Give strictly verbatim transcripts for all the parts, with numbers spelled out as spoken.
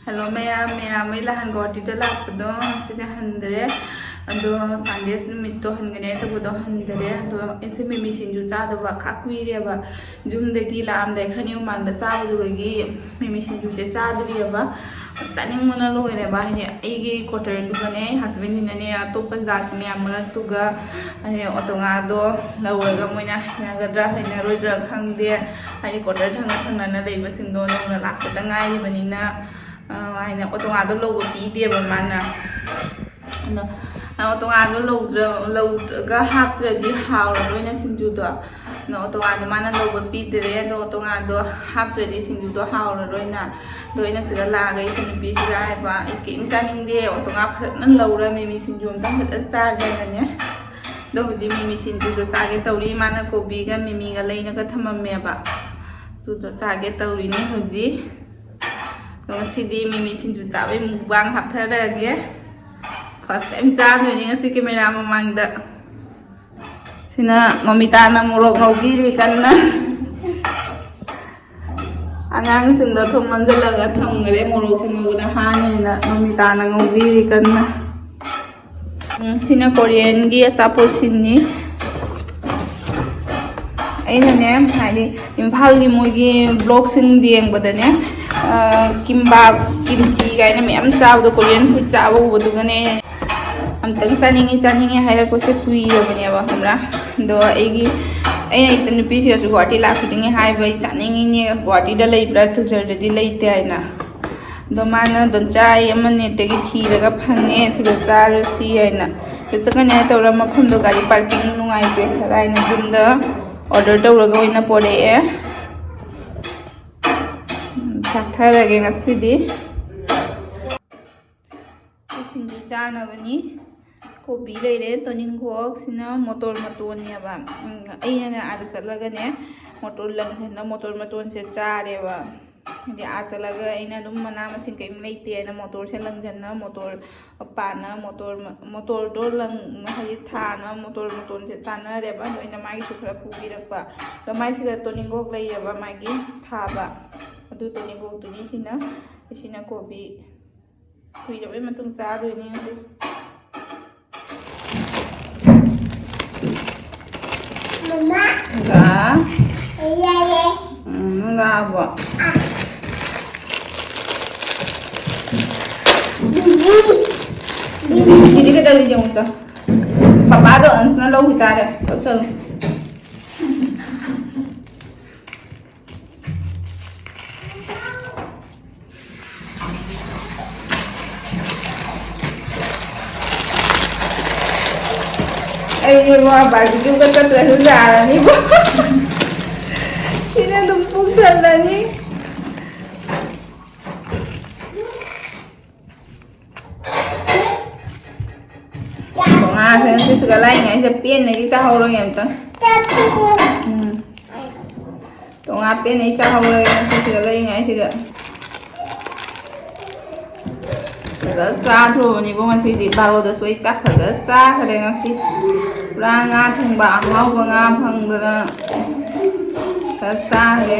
Hello ꯃꯌꯥꯝ, ꯃꯌꯥꯝ ꯑꯩ ꯂꯥꯛꯍꯟ ꯒꯨꯋꯥꯍꯥꯇꯤꯗ ꯂꯥꯛꯄꯗꯣ ꯉꯁꯤꯁꯦ ꯍꯟꯗ꯭ꯔꯦ꯫ ꯑꯗꯣ ꯁꯟꯗꯦ ꯅꯨꯃꯤꯠꯇꯣ ꯍꯟꯒꯅꯤ ꯇꯧꯕꯗꯣ ꯍꯟꯗ꯭ꯔꯦ꯫ ꯑꯗꯣ ꯑꯩꯁꯦ ꯃꯤꯃꯤ ꯁꯤꯡꯖꯨ ꯆꯥꯗꯕ ꯈꯥ ꯀꯨꯏꯔꯦꯕ꯫ ꯌꯨꯝꯗꯒꯤ ꯂꯥꯛꯑꯝꯗꯥꯏ ꯈꯔꯅꯤ ꯃꯃꯥꯡꯗ ꯆꯥꯕꯗꯨꯗꯒꯤ ꯃꯤꯃꯤ ꯁꯤꯡꯖꯨꯁꯦ ꯆꯥꯗ꯭ꯔꯤꯑꯕ꯫ ꯆꯥꯅꯤꯡꯕꯅ ꯂꯣꯏꯔꯦꯕ꯫ ꯍꯥꯏꯗꯤ ꯑꯩꯒꯤ ꯀ꯭ꯋꯥꯇꯔꯗꯨꯒꯅꯦ, ꯑꯩ ꯍꯁꯕꯦꯟꯁꯤꯅꯅꯦ ꯑꯇꯣꯞꯄ ꯖꯥꯠ ꯃꯌꯥꯝ ꯃꯔꯛꯇꯨꯒ ꯍꯥꯏꯗꯤ ꯑꯣꯇꯣꯉꯥꯗꯣ ꯂꯧꯔꯒ ꯃꯣꯏꯅ ꯍꯩꯅꯒꯗ꯭ꯔꯥ ꯍꯩꯅꯔꯣꯏꯗ꯭ꯔꯥ ꯈꯪꯗꯦ꯫ ꯍꯥꯏꯗꯤ ꯀ꯭ꯋꯥꯇꯔ ꯊꯪꯅ ꯊꯪꯅꯅ ꯂꯩꯕꯁꯤꯡꯗꯣ ꯅꯧꯅ ꯂꯥꯛꯄꯗ ꯉꯥꯏꯔꯤꯕꯅꯤꯅ, ꯑ, ꯍꯥꯏꯅ ꯑꯣꯇꯣꯉꯥꯗꯣ ꯂꯧꯕ ꯄꯤꯗꯦꯕ ꯃꯥꯅ꯫ ꯑꯗꯣ ꯑꯣꯇꯣꯉꯥꯗꯣ ꯂꯧꯗ꯭ꯔ-, ꯂꯧꯗ꯭ꯔꯒ ꯍꯥꯞꯇ꯭ꯔꯗꯤ ꯍꯥꯎꯔꯔꯣꯏꯅ ꯁꯤꯡꯖꯨꯗꯣ꯫ ꯑꯗꯣ ꯑꯣꯇꯣꯉꯥꯗꯣ ꯃꯥꯅ ꯂꯧꯕ ꯄꯤꯗ꯭ꯔꯦ꯫ ꯑꯗꯣ ꯑꯣꯇꯣꯉꯥꯗꯣ ꯍꯥꯞꯇ꯭ꯔꯗꯤ ꯁꯤꯡꯖꯨꯗꯣ ꯍꯥꯎꯔꯔꯣꯏꯅ꯫ ꯑꯗꯣ ꯑꯩꯅ ꯁꯤꯗ ꯂꯥꯛꯑꯒ ꯏꯆꯟ ꯅꯨꯄꯤꯁꯤꯗ ꯍꯥꯏꯕ, "ꯑꯩ ꯀꯩꯝ ꯆꯥꯅꯤꯡꯗꯦ, ꯑꯣꯇꯣꯉꯥ ꯐꯖꯅ ꯂꯧꯔ ꯃꯤꯃꯤ ꯁꯤꯡꯖꯨ ꯑꯝꯇꯪ ꯐꯖꯅ ꯆꯥꯒꯦꯅꯅꯦ"꯫ ꯑꯗꯣ ꯍꯧꯖꯤꯛ ꯃꯤꯃꯤ ꯁꯤꯡꯖꯨꯗꯣ ꯆꯥꯒꯦ ꯇꯧꯔꯤ꯫ ꯃꯥꯅ ꯀꯣꯕꯤꯒ ꯃꯤꯃꯤꯒ ꯂꯩꯅꯒ ꯊꯝꯃꯝꯃꯦꯕ꯫ ꯑꯗꯨꯗꯣ ꯆꯥꯒꯦ ꯇꯧꯔꯤꯅꯤ ꯍꯧꯖꯤꯛ꯫ ꯑꯗꯣ ꯉꯁꯤꯗꯤ ꯃꯤꯃꯤ ꯁꯤꯡꯖꯨ ꯆꯥꯕꯩ ꯃꯨꯛꯕꯥꯡ ꯍꯥꯞꯊꯔꯛꯑꯒꯦ꯫ ꯐꯥꯔꯁ ꯇꯥꯏꯝ ꯆꯥꯗꯣꯏꯅꯤ ꯉꯁꯤ ꯀꯦꯃꯦꯔꯥ ꯃꯃꯥꯡꯗ꯫ ꯁꯤꯅ ꯃꯣꯃꯤꯇꯥꯅ ꯃꯣꯔꯣꯛ ꯉꯧꯕꯤꯔꯤ ꯀꯟꯅ꯫ ꯑꯉꯥꯡꯁꯤꯡꯗꯣ ꯊꯣꯡ ꯂꯣꯟꯁꯤꯜꯂꯒ ꯊꯝꯈ꯭ꯔꯦ, ꯃꯣꯔꯣꯛꯁꯦ ꯉꯧꯕꯗ ꯍꯥꯟꯅꯤꯅ ꯃꯣꯃꯤꯇꯥꯅ ꯉꯧꯕꯤꯔꯤ ꯀꯟꯅ꯫ ꯎꯝ, ꯁꯤꯅ ꯀꯣꯔꯤꯌꯟꯒꯤ ꯑꯆꯥꯄꯣꯠꯁꯤꯡꯅꯤ꯫ ꯑꯩꯅꯅꯦ, ꯍꯥꯏꯗꯤ ꯏꯝꯐꯥꯜꯒꯤ ꯃꯣꯏꯒꯤ ꯕ꯭ꯂꯣꯒꯁꯤꯡ ꯌꯦꯡꯕꯗꯅꯦ, ꯑ, ꯀꯤꯝꯕꯥꯞ, ꯀꯤꯝꯆꯤ ꯀꯥꯏꯅ ꯃꯌꯥꯝ ꯆꯥꯕꯗꯣ, ꯀꯣꯔꯤꯌꯟ ꯐꯨꯗ ꯆꯥꯕ ꯎꯕꯗꯨꯒꯅꯦ, ꯑꯝꯇꯪ ꯆꯥꯅꯤꯡꯉꯤ, ꯆꯥꯅꯤꯡꯉꯤ ꯍꯥꯏꯔꯛꯄꯁꯦ ꯀꯨꯏꯔꯕꯅꯦꯕ, ꯈꯪꯕ꯭ꯔꯥ? ꯑꯗꯣ ꯑꯩꯒꯤ, ꯑꯩꯅ ꯏꯆꯟ ꯅꯨꯄꯤꯁꯤꯒꯁꯨ ꯒꯨꯋꯥꯍꯥꯇꯤ ꯂꯥꯛꯈꯤꯗꯣꯏꯅꯦ ꯍꯥꯏꯕ, ꯑꯩ ꯆꯥꯅꯤꯡꯉꯤꯅꯦ, ꯒꯨꯋꯥꯍꯥꯇꯤꯗ ꯂꯩꯕ꯭ꯔꯥ, ꯁꯤꯜꯆꯔꯗꯗꯤ ꯂꯩꯇꯦ ꯍꯥꯏꯅ꯫ ꯑꯗꯣ ꯃꯥꯅ ꯗꯣꯟꯆꯥ ꯑꯩ ꯑꯃ ꯅꯦꯠꯇꯒꯤ ꯊꯤꯔꯒ ꯐꯪꯉꯦ, ꯁꯤꯗ ꯆꯥꯔꯨꯁꯤ ꯍꯥꯏꯅ꯫ ꯑꯗꯨ ꯆꯠꯀꯅꯤ ꯍꯥꯏ ꯇꯧꯔ ꯃꯐꯝꯗꯣ ꯒꯥꯔꯤ ꯄꯥꯔꯀꯤꯡ ꯅꯨꯡꯉꯥꯏꯇꯦ ꯍꯥꯏꯅ ꯌꯨꯝꯗ ꯑꯣꯔꯗꯔ ꯇꯧꯔꯒ ꯑꯣꯏꯅ ꯄꯣꯔꯛꯑꯦ꯫ ꯎꯝ, ꯆꯥꯊꯔꯒꯦ ꯉꯁꯤꯗꯤ꯫ ꯁꯤꯡꯖꯨ ꯆꯥꯅꯕꯅꯤ꯫ ꯀꯣꯕꯤ ꯂꯩꯔꯦ, ꯇꯣꯅꯤꯡꯈꯣꯛꯁꯤꯅ ꯃꯣꯇꯣꯔ ꯃꯇꯣꯟꯅꯦꯕ꯫ ꯎꯝ, ꯑꯩꯅꯅꯦ ꯑꯥꯗ ꯆꯠꯂꯒꯅꯦ ꯃꯣꯇꯣꯔ ꯂꯪꯁꯤꯅ ꯃꯣꯇꯣꯔ ꯃꯇꯣꯟꯁꯦ ꯆꯥꯔꯦꯕ꯫ ꯍꯥꯏꯗꯤ ꯑꯥ ꯆꯠꯂꯒ ꯑꯩꯅ ꯑꯗꯨꯝ ꯃꯅꯥ ꯃꯁꯤꯡ ꯀꯔꯤꯝ ꯂꯩꯇꯦꯅ ꯃꯣꯇꯣꯔꯁꯦ ꯂꯪꯁꯤꯟꯅ ꯃꯣꯇꯣꯔ ꯄꯥꯟꯅ ꯃꯣꯇꯣꯔ ꯃ-, ꯃꯣꯇꯣꯔꯗꯣ ꯂꯪ ꯍꯥꯏꯗꯤ ꯊꯥꯅ ꯃꯣꯇꯣꯔ ꯃꯇꯣꯟꯁꯦ ꯆꯥꯅꯔꯦꯕ꯫ ꯑꯗꯣ ꯑꯩꯅ ꯃꯥꯒꯤꯁꯨ ꯈꯔ ꯄꯨꯕꯤꯔꯛꯄ꯫ ꯑꯗꯣ ꯃꯥꯏꯁꯤꯗ ꯇꯣꯅꯤꯡꯈꯣꯛ ꯂꯩꯌꯦꯕ ꯃꯥꯒꯤ ꯊꯥꯕ꯫ ꯑꯗꯨ ꯇꯣꯅꯤꯡꯈꯣꯛꯇꯨꯅꯤ ꯁꯤꯅ ꯁꯤꯅ ꯀꯣꯕꯤ꯫ ꯀꯨꯏꯔꯕꯩ ꯃꯇꯨꯡ ꯆꯥꯗꯣꯏꯅꯦ ꯉꯁꯤ꯫ ꯎꯝ, ꯂꯥꯛꯑꯕꯣ? ꯗꯤꯗꯤ ꯀꯩꯗꯧꯔꯤꯒꯦ ꯑꯃꯨꯛꯇ? ꯄꯄꯥꯗꯣ ꯑꯟꯁꯅ ꯂꯧꯈꯤ ꯇꯥꯔꯦ꯫ ꯆꯠꯂꯨ, ꯆꯠꯂꯨ꯫ ꯑꯩꯗꯤ ꯃꯥ ꯕꯥꯔꯕꯤꯀ꯭ꯌꯨꯒ ꯆꯠꯇ꯭ꯔꯁꯨ ꯌꯥꯔꯅꯤꯕꯣ꯫ ꯁꯤꯅ ꯑꯗꯨꯝ ꯄꯨꯛ ꯊꯜꯂꯅꯤ꯫ ꯇꯣꯉꯥꯟꯈ꯭ꯔꯦ ꯉꯁꯤꯁꯨ ꯀꯗꯥꯏꯉꯩꯁꯤꯗ ꯄꯦꯟꯅꯗꯤ ꯆꯥꯍꯧꯔꯒꯦ ꯑꯝꯇꯪ꯫ ꯎꯝ꯫ ꯇꯣꯉꯥꯟ ꯄꯦꯟꯅ ꯑꯩ ꯆꯥꯍꯧꯔꯒꯦ ꯉꯁꯤꯁꯤꯒ ꯂꯩꯔꯤꯉꯩꯁꯤꯒ꯫ ꯐꯖꯅ ꯆꯥꯊꯣꯛꯑꯕꯅꯤꯕꯣ ꯉꯁꯤꯗꯤ꯫ ꯕꯥꯔꯣꯗꯁꯨ ꯑꯩ ꯆꯥꯛ ꯐꯖꯅ ꯆꯥꯈ꯭ꯔꯦ ꯉꯁꯤ꯫ ꯄꯨꯔꯥ ꯉꯥ ꯊꯣꯡꯕ ꯑꯍꯥꯎꯕ ꯉꯥ ꯐꯪꯗꯅ ꯐꯖꯅ ꯆꯥꯈ꯭ꯔꯦ꯫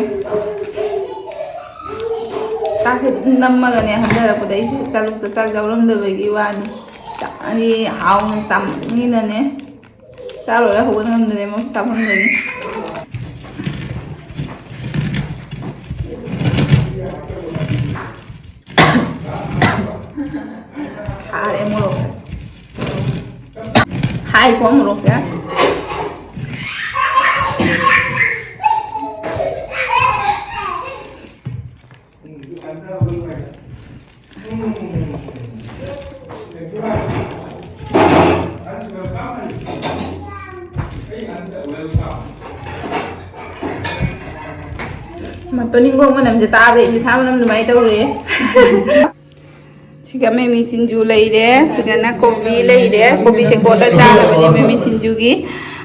ꯆꯥꯛꯁꯦ ꯅꯝꯃꯒꯅꯦ ꯍꯟꯊꯔꯛꯄꯗ ꯑꯩꯁꯦ ꯆꯥꯛꯂꯨꯛꯇ ꯆꯥꯛ ꯌꯥꯎꯔꯝꯗꯕꯒꯤ ꯋꯥꯅꯤ꯫ ꯆꯥꯛ ꯑꯩ ꯍꯥꯎꯅ ꯆꯥꯃꯟꯒꯤꯅꯅꯦ꯫ ꯆꯥ ꯂꯣꯏꯔ ꯍꯧꯒꯠ ꯉꯝꯗ꯭ꯔꯦ ꯃꯣꯏ ꯆꯥꯐꯝꯗꯒꯤ꯫ ꯈꯥꯔꯦ ꯃꯣꯔꯣꯛꯁꯦ꯫ ꯍꯥꯏꯀꯣ ꯃꯣꯔꯣꯛꯁꯦ꯫ ꯃꯇꯣꯟ ꯍꯤꯡꯒꯣꯛ ꯃꯅꯝꯁꯦ ꯇꯥꯕꯗ ꯑꯩꯗꯤ ꯁꯥ ꯃꯅꯝ ꯑꯗꯨꯃꯥꯏꯅ ꯇꯧꯔꯦ꯫ ꯁꯤꯒ ꯃꯤꯃꯤ ꯁꯤꯡꯖꯨ ꯂꯩꯔꯦ, ꯁꯤꯒꯅ ꯀꯣꯕꯤ ꯂꯩꯔꯦ, ꯀꯣꯕꯤꯁꯦ ꯀꯣꯠꯂ ꯆꯥꯅꯕꯅꯦ ꯃꯤꯃꯤ ꯁꯤꯡꯖꯨꯒꯤ꯫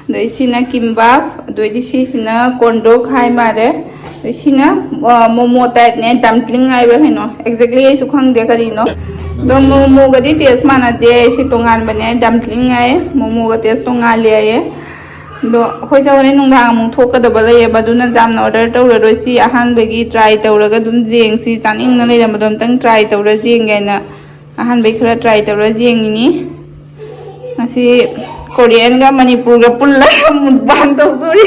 ꯑꯗꯩ ꯁꯤꯅ ꯀꯤꯝꯕꯥꯞ, ꯑꯗꯩꯗꯤ ꯁꯤꯁꯤꯅ ꯀꯣꯟꯗꯣꯛ ꯍꯥꯏ ꯃꯥꯜꯂꯦ꯫ ꯑꯗꯩ ꯁꯤꯅ, ꯑ, ꯃꯣꯃꯣ ꯇꯥꯏꯞꯅꯦ, ꯗꯝꯄ꯭ꯂꯤꯡ ꯍꯥꯏꯕ꯭ꯔꯥ ꯀꯩꯅꯣ, exactly ꯑꯩꯁꯨ ꯈꯪꯗꯦ ꯀꯔꯤꯅꯣ꯫ ꯑꯗꯣ ꯃꯣꯃꯣꯒꯗꯤ ꯇꯦꯁ ꯃꯥꯟꯅꯗꯦ, ꯁꯤ ꯇꯣꯉꯥꯟꯕꯅꯦ, ꯗꯝꯄ꯭ꯂꯤꯡ ꯍꯥꯏꯌꯦ, ꯃꯣꯃꯣꯒ ꯇꯦꯁ ꯇꯣꯉꯥꯜꯂꯦ ꯍꯥꯏꯌꯦ꯫ ꯑꯗꯣ ꯑꯩꯈꯣꯏꯁꯦ ꯍꯣꯔꯦꯟ ꯅꯨꯡꯗꯥꯡ ꯑꯃꯨꯛ ꯊꯣꯛꯀꯗꯕ ꯂꯩꯌꯦꯕ, ꯑꯗꯨꯅ ꯌꯥꯝꯅ order ꯇꯧꯔꯔꯣꯏꯁꯤ, ꯑꯍꯥꯟꯕꯒꯤ try ꯇꯧꯔꯒ ꯑꯗꯨꯝ ꯌꯦꯡꯁꯤ, ꯆꯥꯅꯤꯡꯅ ꯂꯩꯔꯝꯕꯗꯣ ꯑꯝꯇꯪ try ꯇꯧꯔ ꯌꯦꯡꯒꯦ ꯍꯥꯏꯅ ꯑꯍꯥꯟꯕꯩ ꯈꯔ try ꯇꯧꯔ ꯌꯦꯡꯉꯤꯅꯤ꯫ ꯉꯁꯤ ꯀꯣꯔꯤꯌꯟꯒ ꯃꯅꯤꯄꯨꯔꯒ ꯄꯨꯜꯂꯒ mukbang ꯇꯧꯗꯣꯔꯤ꯫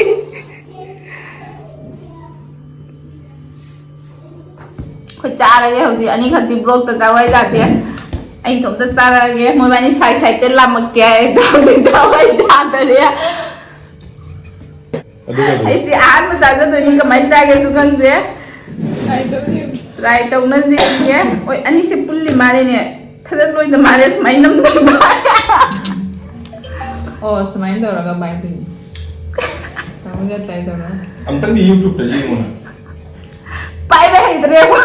ꯑꯩꯈꯣꯏ ꯆꯥꯔꯒꯦ ꯍꯧꯖꯤꯛ ꯑꯅꯤꯈꯛꯇꯤ vlogꯇ ꯆꯥꯕ ꯌꯥꯗꯦ꯫ ꯑꯩ ꯏꯇꯣꯝꯇ ꯆꯥꯔꯛꯑꯒꯦ꯫ ꯃꯣꯏꯕꯥꯅꯤ side sideꯇ ꯂꯥꯝꯃꯛꯀꯦ ꯍꯥꯏ, ꯍꯧꯖꯤꯛ ꯆꯥꯕ ꯌꯥꯗꯔꯦ꯫ ꯑꯗꯨꯒꯗꯤ ꯑꯩꯁꯦ ꯑꯍꯥꯟꯕ ꯆꯥꯖꯗꯣꯏꯅꯤ, ꯀꯃꯥꯏꯅ ꯆꯥꯒꯦꯁꯨ ꯈꯪꯗꯦ꯫ Try ꯇꯧꯅꯁꯦ꯫ ꯍꯣꯏ, ꯑꯅꯤꯁꯦ ꯄꯨꯜꯂꯤ ꯃꯥꯜꯂꯦꯅꯦ꯫ ꯊꯥꯖꯜꯂꯣꯏꯗ ꯃꯥꯜꯂꯦ ꯁꯨꯃꯥꯏꯅ ꯅꯝꯗꯣꯏꯕ꯫ ꯑꯣ, ꯁꯨꯃꯥꯏꯅ ꯇꯧꯔꯒ ꯀꯃꯥꯏꯅ ꯇꯧꯅꯤ? ꯇꯥꯃꯣꯒ try ꯇꯧꯔꯒ꯫ ꯑꯝꯇꯪꯗꯤ YouTubeꯇ ꯌꯦꯡꯉꯨꯅ꯫ ꯄꯥꯏꯕ ꯍꯩꯇ꯭ꯔꯦꯕ꯫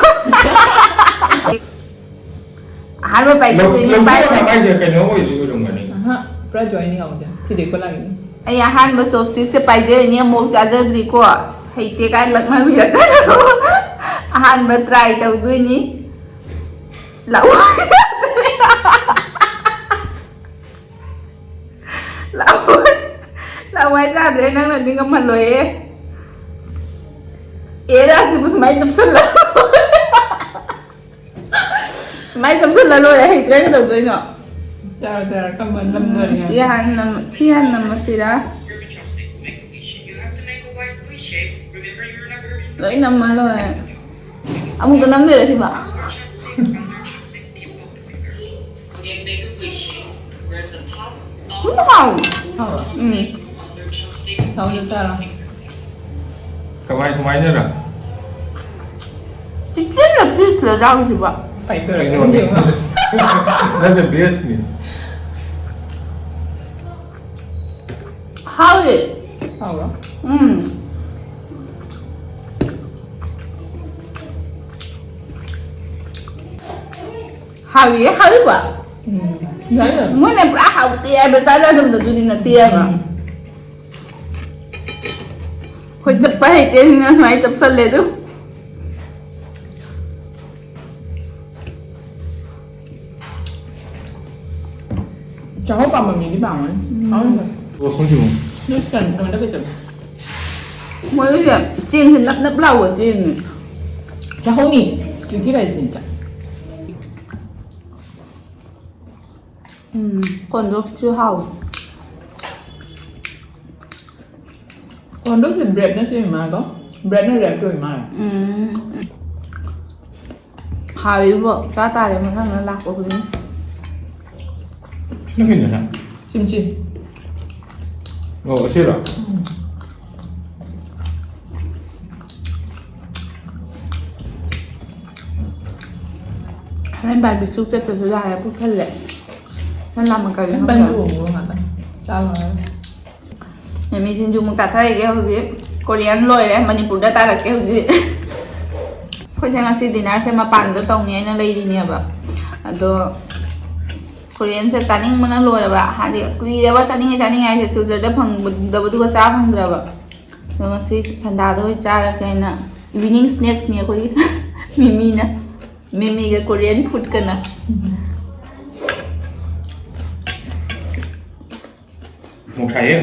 ꯑꯍꯥꯟꯕ ꯄꯥꯏꯊꯣꯛꯇꯣꯏꯅꯤ, ꯂꯧꯊꯣꯛꯑꯒ ꯄꯥꯏꯕ꯫ ꯍꯥꯏꯁꯦ ꯀꯩꯅꯣ ꯑꯣꯏꯗꯤ ꯑꯣꯏꯔꯝꯒꯅꯤ꯫ ꯑꯍ, ꯄꯨꯔꯥ joining ꯑꯃꯨꯛ ꯁꯤꯗꯤ ꯀꯣꯂꯥꯒꯤꯅꯤ꯫ ꯑꯩ ꯑꯍꯥꯟꯕ chopstickꯁꯦ ꯄꯥꯏꯖꯔꯤꯅꯤ, ꯑꯃꯨꯛ ꯆꯥꯖꯗ꯭ꯔꯤꯀꯣ꯫ ꯍꯩꯇꯦ ꯀꯥꯏꯅ ꯂꯛꯅꯕꯤꯔꯛꯀꯅꯨ꯫ ꯑꯍꯥꯟꯕ try ꯇꯧꯗꯣꯏꯅꯤ꯫ ꯂꯥꯛꯑꯣ꯫ ꯂꯥꯛꯑꯣ꯫ ꯂꯥꯛꯑꯣ ꯍꯥꯏ ꯌꯥꯗ꯭ꯔꯦ, ꯅꯪꯅꯗꯤ ꯉꯝꯍꯜꯂꯣꯏꯌꯦ꯫ ꯑꯦ, ꯔꯥꯁꯤꯕꯨ ꯁꯨꯃꯥꯏꯅ ꯆꯞꯁꯜꯂ꯫ ꯁꯨꯃꯥꯏꯅ ꯆꯞꯁꯜꯂ ꯂꯣꯏꯔꯦ, ꯍꯩꯇ꯭ꯔꯦ ꯀꯩꯗꯧꯗꯣꯏꯅꯣ? ꯆꯥꯔꯣ, ꯆꯥꯔꯣ, ꯀꯝꯕ ꯅꯝꯗꯣꯔꯤꯒꯦ? ꯁꯤ ꯍꯥꯟꯅ ꯅꯝ-, ꯁꯤ ꯍꯥꯟꯅ ꯅꯝꯃꯁꯤꯔꯥ? ꯂꯣꯏ ꯅꯝꯃ ꯂꯣꯏꯔꯦ꯫ ꯑꯃꯨꯛꯀ ꯅꯝꯗꯣꯏꯔ ꯁꯤꯕꯣ? ꯑꯗꯨꯝ ꯍꯥꯎꯋꯤ꯫ ꯍꯥꯎꯕ꯭ꯔꯣ? ꯎꯝ꯫ ꯍꯥꯎꯁꯨ ꯆꯥꯔꯣ꯫ ꯀꯃꯥꯏ, ꯀꯃꯥꯏꯅꯔ? Chickenꯂ fishꯂ ꯆꯥꯔꯨꯁꯤꯕꯣ? ꯀꯩꯅꯣꯅꯦ꯫ ꯅꯪꯅ bestꯅꯤ꯫ ꯍꯥꯎꯋꯦ꯫ ꯍꯥꯎꯕ꯭ꯔꯣ? ꯎꯝ꯫ ꯍꯥꯎꯏꯌꯦ, ꯍꯥꯎꯏꯀꯣ? ꯎꯝ꯫ ꯌꯥꯏ, ꯌꯥꯏ꯫ ꯃꯣꯏꯅ ꯄꯨꯔꯥ ꯍꯥꯎꯇꯦ ꯍꯥꯏꯕ ꯆꯥꯖꯗꯕꯗꯣ ꯑꯗꯨꯗꯤ ꯅꯠꯇꯦꯕ꯫ ꯎꯝ꯫ ꯑꯩꯈꯣꯏ ꯆꯞꯄ ꯍꯩꯇꯦ, ꯑꯗꯨꯅ ꯁꯨꯃꯥꯏꯅ ꯆꯞꯁꯜꯂꯦ ꯑꯗꯨ꯫ ꯆꯥꯛꯍꯥꯎ ꯄꯥꯝꯕ ꯃꯤꯗꯤ ꯄꯥꯝꯒꯅꯤ꯫ ꯎꯝ꯫ ꯍꯥꯎꯅꯤ꯫ ꯔꯣꯁ ꯈꯪꯗ꯭ꯔꯤꯕꯣ? ꯅꯣꯏ ꯀꯩꯅꯣ, ꯀꯩꯅꯣꯗ ꯀꯩ ꯆꯠꯂꯤ? ꯃꯣꯏꯒꯤ ꯆꯦꯡꯁꯦ ꯅꯞ ꯅꯞ ꯂꯥꯎꯕ ꯆꯦꯡꯅꯤ꯫ ꯆꯥꯍꯧꯅꯤ꯫ Sticky rice ꯅꯤ ꯆꯥ꯫ ꯎꯝ, ꯀꯣꯟꯗꯣꯛꯁꯨ ꯍꯥꯎꯋꯤ꯫ ꯀꯣꯟꯗꯣꯛꯁꯦ bread ꯅ ꯁꯦꯝꯃꯤ ꯃꯥꯜꯂꯦꯀꯣ? Bread ꯅ wrap ꯇꯧꯔꯤ ꯃꯥꯜꯂꯦ꯫ ꯎꯝ꯫ ꯍꯥꯎꯋꯤꯕꯣ, ꯆꯥ ꯇꯥꯔꯦ ꯃꯊꯪꯗ ꯂꯥꯛꯄ ꯈꯨꯗꯤꯡ꯫ ꯅꯪꯒꯤꯅꯦ ꯁꯥ? Kimchi꯫ ꯑꯣ, ꯑꯁꯤꯔꯣ? ꯎꯝ꯫ ꯍꯣꯔꯦꯟ barbecue ꯆꯠꯇ꯭ꯔꯁꯨ ꯌꯥꯔꯦ, ꯄꯨꯛ ꯊꯜꯂꯦ꯫ ꯅꯪ ꯂꯥꯝꯃꯛꯀꯗꯤ ꯅꯪ ꯈꯪꯗꯦ꯫ ꯄꯟ ꯆꯣꯡꯉꯣ ꯉꯥꯛꯇꯪ꯫ ꯆꯥ ꯂꯣꯏꯔꯒ꯫ ꯃꯤꯃꯤ ꯁꯤꯡꯖꯨ ꯑꯃꯨꯛ ꯆꯥꯊꯔꯒꯦ ꯍꯧꯖꯤꯛ꯫ Korean ꯂꯣꯏꯔꯦ, ꯃꯅꯤꯄꯨꯔꯗ ꯇꯥꯔꯛꯀꯦ ꯍꯧꯖꯤꯛ꯫ ꯑꯩꯈꯣꯏꯁꯦ ꯉꯁꯤ dinner ꯁꯦ ꯃꯄꯥꯟꯗ ꯇꯧꯅꯤ ꯍꯥꯏꯅ ꯂꯩꯔꯤꯅꯦꯕ꯫ ꯑꯗꯣ Korean ꯁꯦ ꯆꯥꯅꯤꯡꯕꯅ ꯂꯣꯏꯔꯕ꯫ ꯍꯥꯏꯗꯤ ꯀꯨꯏꯔꯦꯕ ꯆꯥꯅꯤꯡꯉꯦ ꯆꯥꯅꯤꯡꯉꯦ ꯍꯥꯏꯁꯦ, ꯁꯤꯜꯆꯔꯗ ꯐꯪꯗꯕꯗꯨꯒ ꯆꯥ ꯐꯪꯗ꯭ꯔꯕ꯫ ꯑꯗꯣ ꯉꯁꯤ ꯁꯟꯗꯥꯗ ꯑꯣꯏꯅ ꯆꯥꯔꯒꯦ ꯍꯥꯏꯅ evening snacks ꯅꯤ ꯑꯩꯈꯣꯏꯒꯤ꯫ ꯃꯤꯃꯤꯅ, ꯃꯤꯃꯤꯒ Korean food ꯀꯅ꯫ ꯃꯣꯔꯣꯛ ꯁꯥꯏꯌꯦ꯫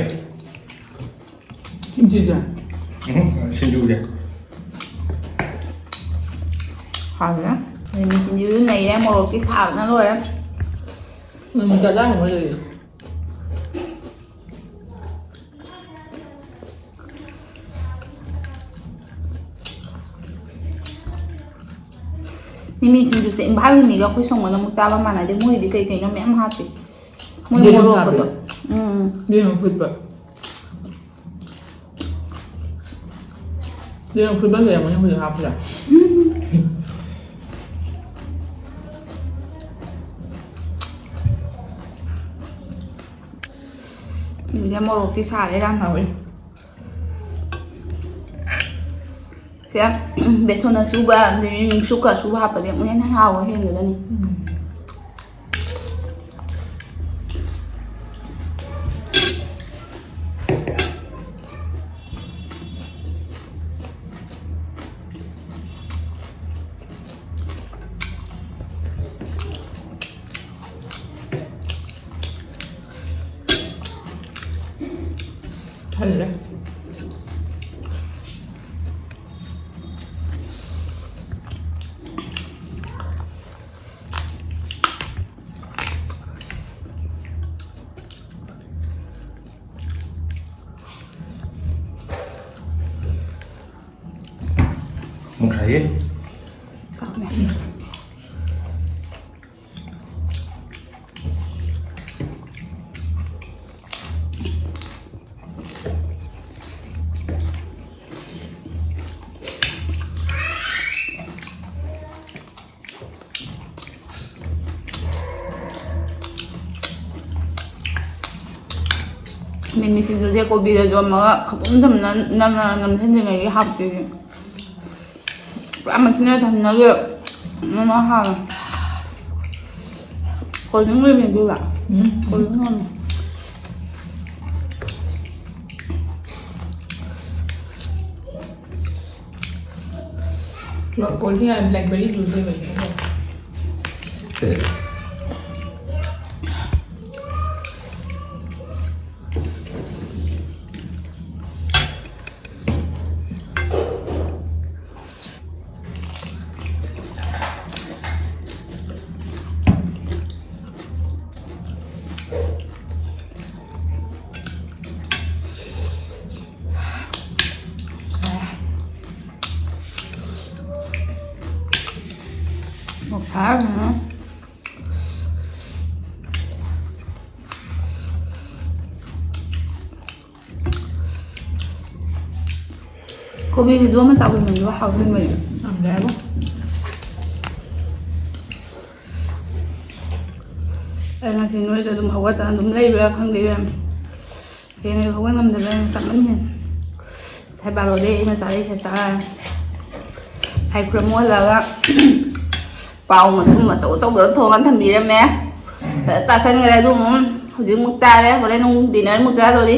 Kimchi ꯁꯦ? ꯎꯝ, ꯁꯤꯡꯖꯨꯁꯦ꯫ ꯍꯥꯎꯔꯦ꯫ ꯃꯤꯃꯤ ꯁꯤꯡꯖꯨꯁꯨ ꯅꯩꯔꯦ, ꯃꯣꯔꯣꯛꯇꯤ ꯁꯥꯕꯅ ꯂꯣꯏꯔꯦ꯫ ꯎꯝ, ꯆꯥꯖꯥꯅꯤ ꯃꯣꯏ ꯂꯩꯔꯤ꯫ ꯃꯤꯃꯤ ꯁꯤꯡꯖꯨꯁꯦ ꯏꯝꯐꯥꯜꯒꯤ ꯃꯤꯒ ꯑꯩꯈꯣꯏ ꯁꯣꯝꯒꯅ ꯑꯃꯨꯛ ꯆꯥꯕ ꯃꯥꯟꯅꯗꯦ꯫ ꯃꯣꯏꯗꯤ ꯀꯩ ꯀꯩꯅꯣ ꯃꯌꯥꯝ ꯍꯥꯞꯄꯤ꯫ ꯃꯣꯏ ꯌꯦꯔꯨꯝ ꯃꯣꯔꯣꯛꯀꯗꯣ꯫ ꯍꯥꯞꯄꯦ꯫ ꯎꯝ꯫ ꯌꯦꯔꯨꯝ ꯐꯨꯠꯄ꯫ ꯌꯦꯔꯨꯝ ꯐꯨꯠꯄ ꯂꯩꯔꯝꯒꯅꯤ ꯍꯧꯖꯤꯛ ꯍꯥꯞꯄꯗ꯫ ꯎꯝ꯫ ꯏꯕꯦꯝ, ꯃꯣꯔꯣꯛꯇꯤ ꯁꯥꯔꯦ ꯌꯥꯝ꯫ ꯍꯥꯎꯋꯦ꯫ ꯁꯦ, ꯕꯦꯁꯣꯟ ꯑꯁꯨꯕ, ꯑꯗꯩ ꯃꯤꯃꯤ ꯁꯨꯛꯀ ꯑꯁꯨꯕ ꯍꯥꯞꯄꯗꯤ ꯑꯃꯨꯛ ꯍꯦꯟꯅ ꯍꯥꯎꯕ ꯍꯦꯟꯒꯗꯅꯤ꯫ ꯎꯝ꯫ ꯍꯜꯂꯦ꯫ ꯃꯨꯛꯁꯥꯏꯌꯦ꯫ ꯃꯤꯃꯤ ꯁꯤꯡꯖꯨꯁꯦ ꯀꯣꯕꯤꯗ ꯌꯣꯝꯃꯒ ꯈꯛꯇꯪ ꯊꯝꯅ ꯅꯝꯅ ꯅꯝꯁꯤꯟꯗ꯭ꯔꯤꯉꯩꯒꯤ ꯍꯥꯞꯇꯣꯏꯅꯦ꯫ ꯄꯨꯔꯥ ꯃꯁꯤꯅ ꯊꯟꯅꯒ ꯃꯃꯥ ꯍꯥꯎꯋꯦ꯫ ꯀꯣꯜ ꯗ꯭ꯔꯤꯡ ꯑꯣꯏꯕꯅꯦ ꯑꯗꯨꯒ꯫ ꯎꯝ꯫ ꯀꯣꯜ ꯗ꯭ꯔꯤꯡ ꯑꯣꯏꯕꯅꯦ꯫ ꯀꯣꯜ ꯗ꯭ꯔꯤꯡ ꯍꯥꯏꯔ ꯕ꯭ꯂꯦꯛꯕꯦꯔꯤ ꯖꯨꯁ ꯑꯣꯏꯕꯅꯦ꯫ ꯃꯣꯔꯣꯛ ꯁꯥꯕꯅ꯫ ꯀꯣꯕꯤꯁꯤꯁꯨ ꯑꯃ ꯆꯥꯎꯕꯤꯃꯟꯗꯨꯒ ꯍꯥꯎꯁꯤꯟꯕꯅꯦ꯫ ꯌꯥꯝꯗ꯭ꯔꯦꯕꯣ꯫ ꯑꯩ ꯉꯁꯤ ꯅꯣꯏꯗ ꯑꯗꯨꯝ ꯍꯧꯒꯠꯇꯅ ꯑꯗꯨꯝ ꯂꯩꯕ꯭ꯔꯥ ꯈꯪꯗꯦ ꯏꯕꯦꯝꯃ꯫ ꯍꯌꯦꯡ ꯑꯩ ꯍꯧꯒꯠ ꯉꯝꯗꯕ ꯌꯥꯝ ꯆꯥꯃꯟꯈꯤꯅꯤ꯫ ꯉꯁꯥꯏ ꯕꯥꯔꯣꯗꯩ ꯑꯩꯅ ꯆꯥꯔꯛꯏꯁꯦ ꯆꯥꯔꯅꯤ꯫ ꯂꯥꯏ ꯈꯨꯔꯨꯝ ꯃꯣꯜꯂꯒ ꯄꯥꯎ ꯃꯇꯨꯝ ꯑꯆꯧ ꯑꯆꯧꯕꯗ ꯊꯣꯡꯉ ꯊꯝꯕꯤꯔꯝꯃꯦ꯫ ꯐꯖ ꯆꯥꯁꯟꯈ꯭ꯔꯦ꯫ ꯑꯗꯨ ꯑꯃꯨꯛ ꯍꯧꯖꯤꯛ ꯑꯃꯨꯛ ꯆꯥꯔꯦ꯫ ꯍꯣꯔꯦꯟ ꯑꯃꯨꯛ ꯗꯤꯅꯔ ꯑꯃꯨꯛ ꯆꯥꯗꯧꯔꯤ꯫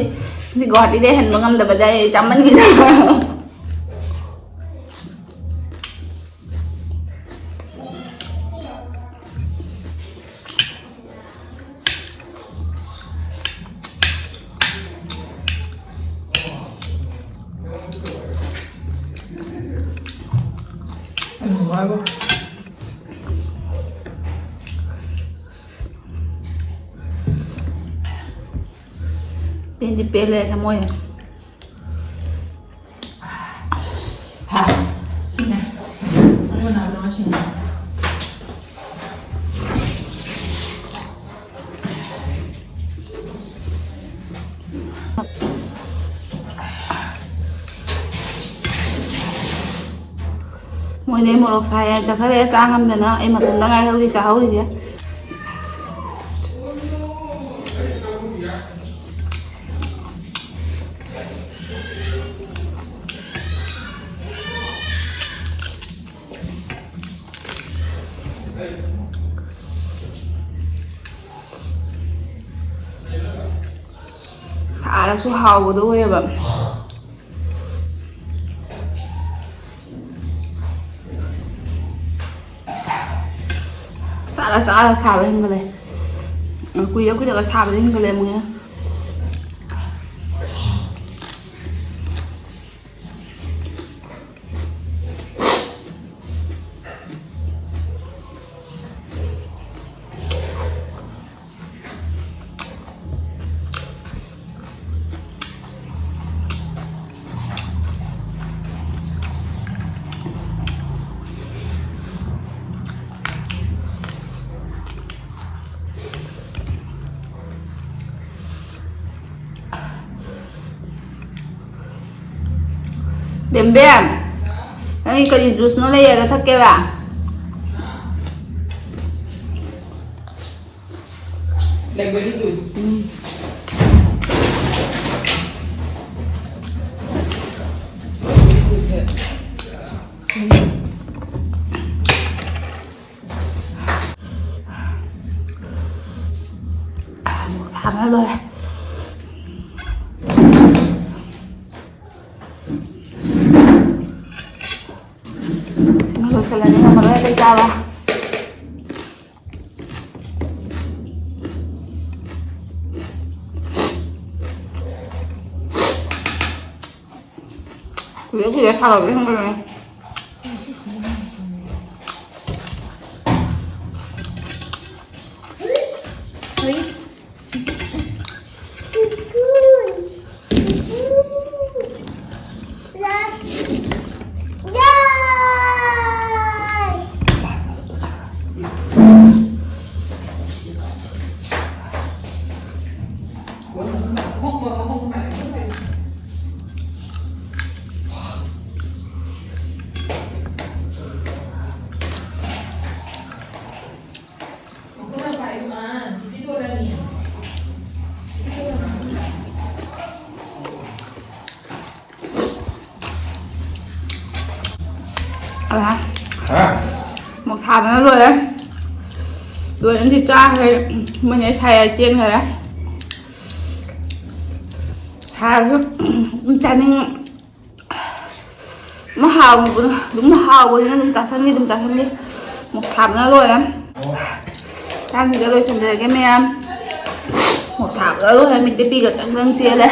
ꯉꯁꯤ ꯒꯨꯍꯥꯇꯤꯗꯩ ꯍꯟꯕ ꯉꯝꯗꯕꯗ ꯑꯩ ꯆꯥꯃꯟꯈꯤꯗꯅ꯫ ꯄꯦꯟꯗꯤ ꯄꯦꯜꯂꯦ ꯊꯃꯣꯏ꯫ ꯍꯥ꯫ ꯁꯤꯅꯦ꯫ ꯑꯩ ꯃꯅꯥꯗꯣ ꯉꯁꯤꯅꯦ꯫ ꯃꯣꯏꯗꯤ ꯑꯩ ꯃꯣꯔꯣꯛ ꯁꯥꯏ ꯍꯥꯏ ꯆꯠꯈ꯭ꯔꯦ, ꯆꯥ ꯉꯝꯗꯅ ꯑꯩ ꯃꯇꯣꯝꯇ ꯉꯥꯏꯍꯧꯔꯤ ꯆꯥꯍꯧꯔꯤꯁꯦ꯫ ꯁꯥꯔꯁꯨ ꯍꯥꯎꯕꯗꯣ ꯑꯣꯏꯌꯦꯕ꯫ ꯆꯥꯔ ꯆꯥꯔ ꯁꯥꯕ ꯍꯦꯟꯒꯠꯂꯦ꯫ ꯀꯨꯏꯔ ꯀꯨꯏꯔꯒ ꯁꯥꯕꯗ ꯍꯦꯟꯒꯠꯂꯦ ꯑꯃꯨꯛ ꯍꯦꯟꯅ꯫ ꯕꯦꯝꯕꯦꯝ, ꯅꯪꯒꯤ ꯀꯔꯤ ꯖꯨꯁꯅꯣ ꯂꯩꯔꯒ ꯊꯛꯀꯦꯕ? Blackberry juice. ꯎꯝ꯫ ꯁꯥꯕꯅ ꯂꯣꯏꯔꯦ꯫ ꯁꯤꯃ ꯂꯣꯏꯁꯤꯜꯂꯅꯤ, ꯉꯝꯃꯔꯣꯏ ꯑꯇꯩ ꯆꯥꯕ꯫ ꯀꯨꯏꯔꯦ ꯀꯨꯏꯔꯦ ꯁꯥꯒꯠꯄ ꯍꯦꯟꯒꯠꯂꯦ꯫ ꯁꯥꯕꯅ ꯂꯣꯏꯔꯦ꯫ ꯂꯣꯏꯅꯗꯤ ꯆꯥꯈ꯭ꯔꯦ꯫ ꯃꯣꯏꯅ ꯁꯥꯏ ꯍꯥꯏ ꯆꯦꯟꯈꯔꯦ꯫ ꯁꯥꯔꯁꯨ ꯑꯗꯨꯝ ꯆꯥꯅꯤꯡ ꯑꯗꯨꯝ ꯍꯥꯎꯕ ꯑꯗꯨꯝ ꯍꯥꯎꯕꯅꯤꯅ ꯑꯗꯨꯝ ꯆꯥꯁꯟꯒꯦ ꯑꯗꯨꯝ ꯆꯥꯁꯟꯒꯦ꯫ ꯃꯣꯛ ꯁꯥꯕꯅ ꯂꯣꯏꯔꯦ꯫ ꯆꯥꯅꯤꯡꯗ ꯂꯣꯏꯁꯤꯟꯖꯔꯒꯦ ꯃꯌꯥꯝ꯫ ꯃꯣꯛ ꯁꯥꯕꯅ ꯂꯣꯏꯔꯦ꯫ ꯃꯤꯠꯇ ꯄꯤꯒ ꯆꯪ ꯆꯪ ꯆꯦꯜꯂꯦ꯫